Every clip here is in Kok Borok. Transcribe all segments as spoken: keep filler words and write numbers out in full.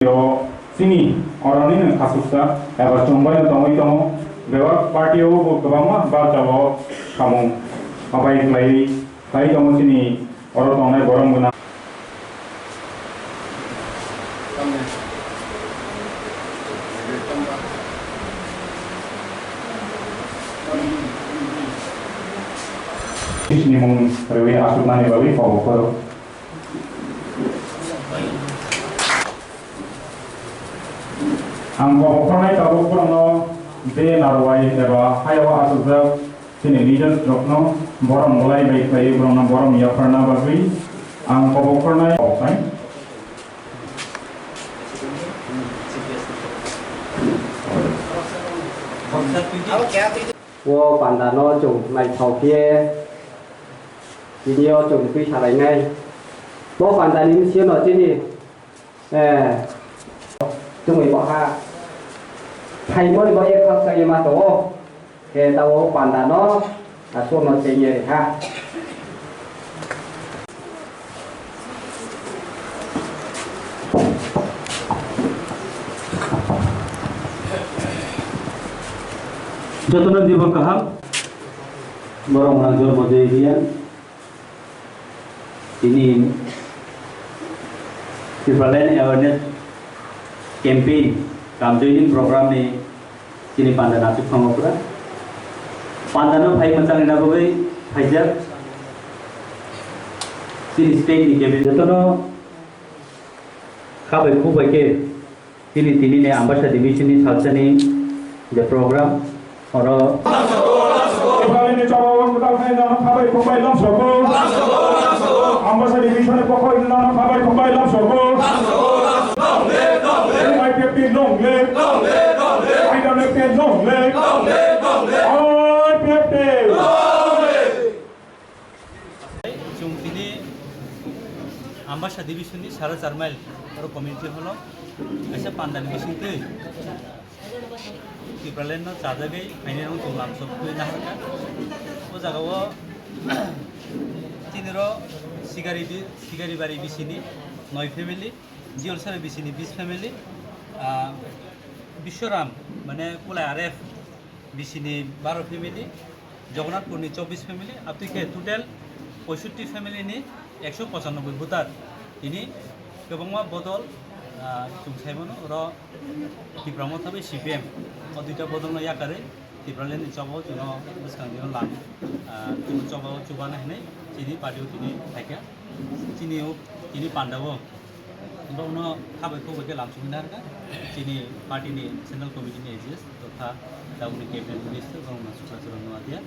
O chini oroni no khasuksa eba chumbai no tongwi tongo. Bebak party o bo kwbangma barcha o samung abai khlaiwi khlai tongo chini oro tongnai borom gwnang. Chini mung rwi asuknani bagwi kok buphuru. Ang kok buphurnai tabuk borokno je narwai eba hayao asukjak chini leaders rokno borom bolai bai khlaiwi borokno borom yapharna bagwi ang kok buphurnai kok sai. O panda no chwng naithok khe tini o chwng twi salainai. Bo panda ni bisi no chini, eh, chwngwi bo ha phaimani bo ek phal chaywi ma tongo. Khe tao panda no aswk no chengye rikha. Jotono dibo kaham. Borok mwnang jor bo jai riya. Tini Tipraland Awareness Campaign, Kamjoining Program ni chini panda naisik thango pura. Panda no phai mwchang rina bagwi phaijak chini state ni cabinet jotono khabai khubai khe Tini, tini ni Ambasa Division ni salsa ni je program, oro Tipraland ni chobao ang kwtal khe nono khabai khumbai lamsogo. Ambasa Division ni pokho nono khabai khumbai lamsogo. I P F T long live. I P F T long live. I P F T. Chwng tini Ambasa Division ni sara char mile oro community hall o kaisa panda ni bisingtwi Tipraland no chajagwi phainai rok chwng lamsok twi naharkha. O jaga o chini ro Sigari bi-, Sigari bari bisini noi family, Jiolsari bisini bis family, ah, Biswaram mane Kulai R F bisini baro family, Jagannathpurni chobbish family, abtwi khe total poisotti family ni ekso pochanoboi voter. Tini kwbangma bodol, ah, chwng sai mano, oro Tipra Motha bai C P M o duita bodolno yakarwi Tipraland ni chobao chwngno bwskang dino lam, ah, chwngno chobao chubana hinwi chini party o tini phaikha. Chini o, tini panda o Borokno khabai khoboi khe lamsogwi narwkha chini party ni central committee ni A G S totha tabukni cabinet minister borok Naisukla Chwra Noatia.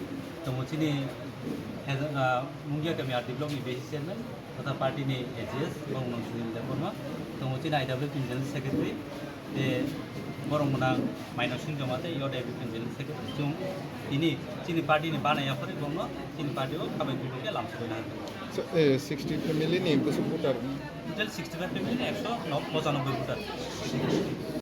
Tongo chini, ah, Mungia kami R D block ni vice chairman totha party ni A G S borok Naisukla Debbarma. Tongo chini I W P ni general secretary tei borok mwnang Mainasing Jamatia, I W P ni general secretary. Chwng tini chini party ni bana yaphari borokno chini party o khabai khoboi khe lamsogwi narwkha. So, eh, sixty family ni bwswk voter? Total sixty-five family ni ekso pochanoboi voter.